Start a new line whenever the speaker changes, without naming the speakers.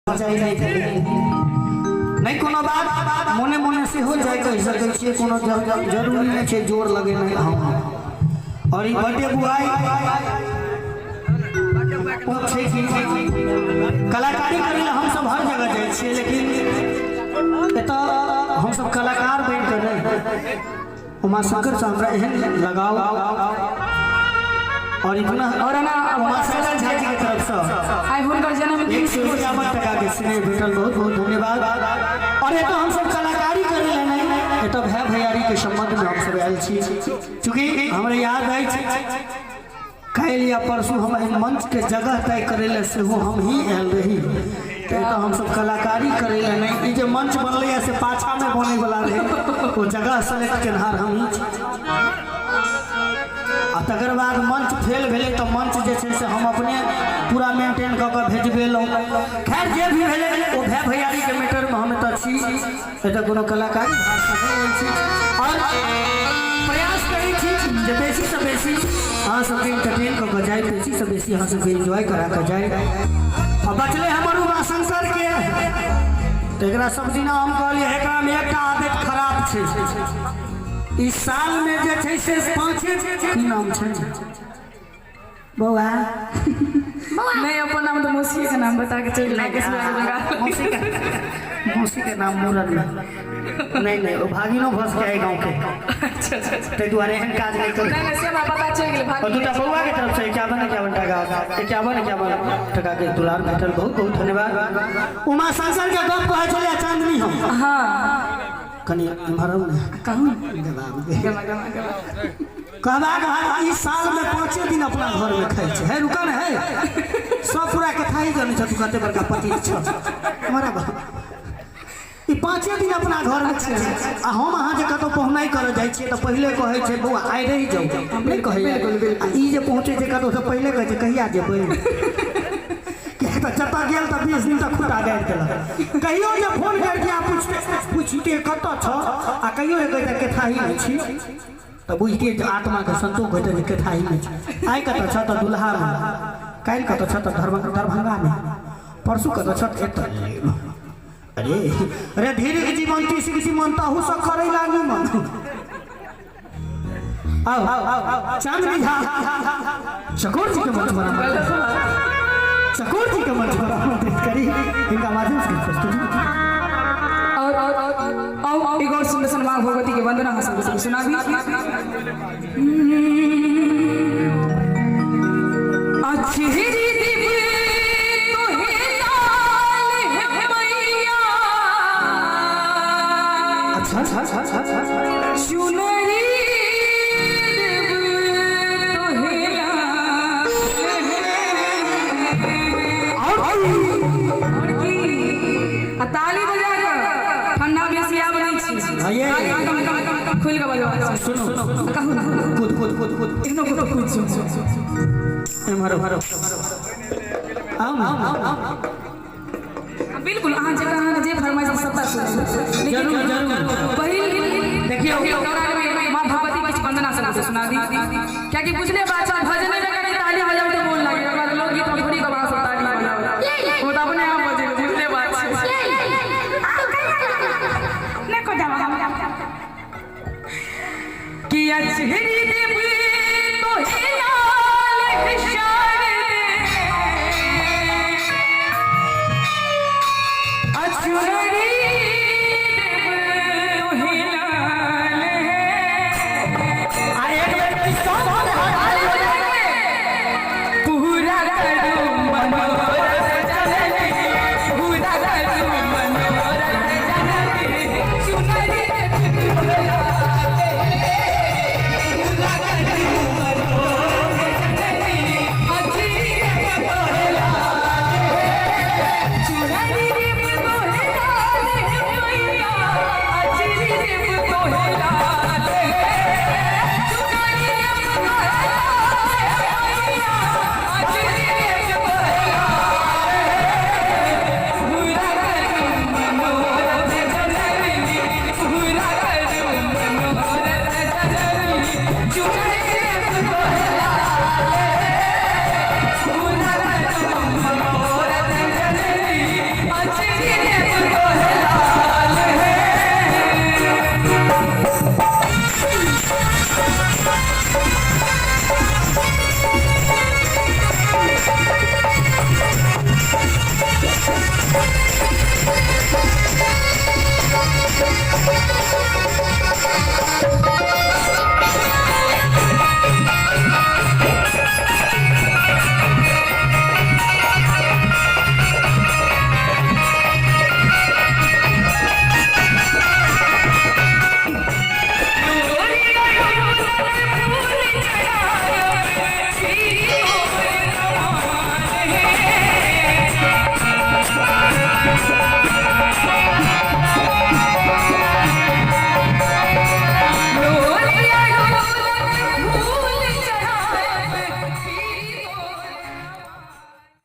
जाय नहि भेलै। नहि कोनो बात, मोने मोने सेहो जाय कहि सकै छियै, कोनो जरूरी नहि छै जोर लगेनाइ। हँ, आओर ई बर्थडे बुआइ ओ छै कि कलाकारी करै लए हमसब हर जगह जाइ छियै, लेकिन एतऽ हमसब कलाकार बनि कऽ नहि, उमाशंकरसँ हमरा एहन लगाव और इतना।
और एना
उमाशंकर झा जी के तरफसँ
आइ हुनकर जन्मदिन
151 टका के स्नेह भेटल, बहुत बहुत धन्यवाद। और एतऽ हमसब कलाकारी करै लए नहि, एतऽ भाय भैयारी के संबंध में हमसब आयल छी। चूँकि हमरा याद अछि, काल्हि या परसू हम एहि मंचके जगह तय करै लए सेहो हम ही आयल रही। तऽ एतऽ हमसब कलाकारी करै लए नहि, ई जे मंच बनलैए से पाछामे बनैवला रहै, ओ जगह सेलेक्ट केनहार हमही छी। आ तकर बाद मंच फेल भेलै तऽ मंच जे छै से हम अपने पूरा मेंटेन कऽ कऽ भेजबेलहुँ। खैर, जे भी भेलै ओ भाय भैयारीके मैटरमे हम एतऽ छी, एतऽ कोनो कलाकारी भावसँ नहि आयल छी। आओर प्रयास करै छी जे बेसीसँ बेसी अहाँ सबके एंटरटेन कऽ कऽ जाइ, बेसीसँ बेसी अहाँ सबके एन्जॉय करा कऽ जाइ। आ बचलै हमर उमाशंकरके, तऽ एकरा सब दिना हम कहलियै, एकरामे एकटा आदत खराब छै, ई सालमे जे छै से पाँचे की नाम छै बौआ?
नहीं, अपन नाम तो मौसी के नाम बता के चल राकेश भाई के लगा।
मौसी के नाम मुरन में नहीं नहीं, ओ भागिनो भस के है गाँव के।
अच्छा अच्छा अच्छा।
ताहि दुआरे एहन काज नहि करू।
नहीं नहीं, से हमरा पता चल गेल।
और
भाग
दूटा बौआ के तरफ से 51 51 टका, 51 51 टका के दुलार भेटल, बहुत बहुत धन्यवाद। उमा शंकर के गप कहै छलियै चांदनी हम।
हाँ।
कनि एम्हर आउ ने।
कहू।
गबा।
गमा गमा गमा।
कहबाक हाल, ई साल में पाँचे दिन अपना घर में खाइ छै। हे, रुका ने, हे, सब पूरा कथा ही जानै छ, तू कते बड़का पति छ हमारा बाप। ई पाँचे दिन अपना घर में खाइ छै। आ हम अहाँ जे कतहु पहुनाइ करऽ जाइ छियै तऽ पहिले कहै छै, बौआ, आइ रहि जाउ। नहि कहै?
बिल्कुल, बिल्कुल।
आ ई जे पहुँचै छै कतहु तऽ पहिले कहै छै, कहिया जेबै? किएक तऽ जतऽ गेल तऽ 20 दिन तक खुटा गाड़ि देलक। कहियो जे फोन करि दिया, पूछते पूछिते कतऽ छ, आ कहियो जे कहै केथाही नहि छी, तऽ बुझतियै जे आत्माके संतोष होइतै जे केथाही नहि छै। आइ कतऽ छ तऽ दुल्हामे, काल्हि कतऽ छ तऽ दरभंगामे, परसू कतऽ छ तऽ एतऽ। अरे अरे, धीरे जीवन तीसरी जीवन तहू से करै ला निमन। आओ आओ, चांदनी झा चकोर जी के मंच पर आमंत्रित, चकोर जी के मंच पर आमंत्रित करी, इनका माध्यम से प्रस्तुति।
और और एक और सुंदर सन माँ भगवती के वंदना हम सबके सुनाबी। अच्छी दिव्य तोहे लाल है मैया।
अच्छा अच्छा अच्छा अच्छा।
चुनरी देव तोहे लाल है।
और
और की, आ ताली बजा कऽ, ठंडा बेसी आब नहि छी।
हाँ, ये।
ताली एकदम खुलि कऽ बजाउ।
सुनो।
कहू ने।
कूद कूद कूद कूद।
एहनो कूद कूद।
एम्हर आओ ना।
बिल्कुल, अहाँ जकर अहाँके जे फरमाइश छै सबटा सुनब, लेकिन
जरूर, जरूर।
पहिल
देखियौ।
दौरान में माँ भगवती किछु वंदना सबके सुना दी, कियाकि बुझले बात छै, भजने में कनि ताली बजाउ तऽ मोन लागे, ओकर बाद लोकगीत में थोड़ी कबार सब ताली बजाउ, ओ तऽ अपने आप बजे, बुझले बात छै। नहीं को जावा कि अचहरी देव तो लाल शान दे अचुनरी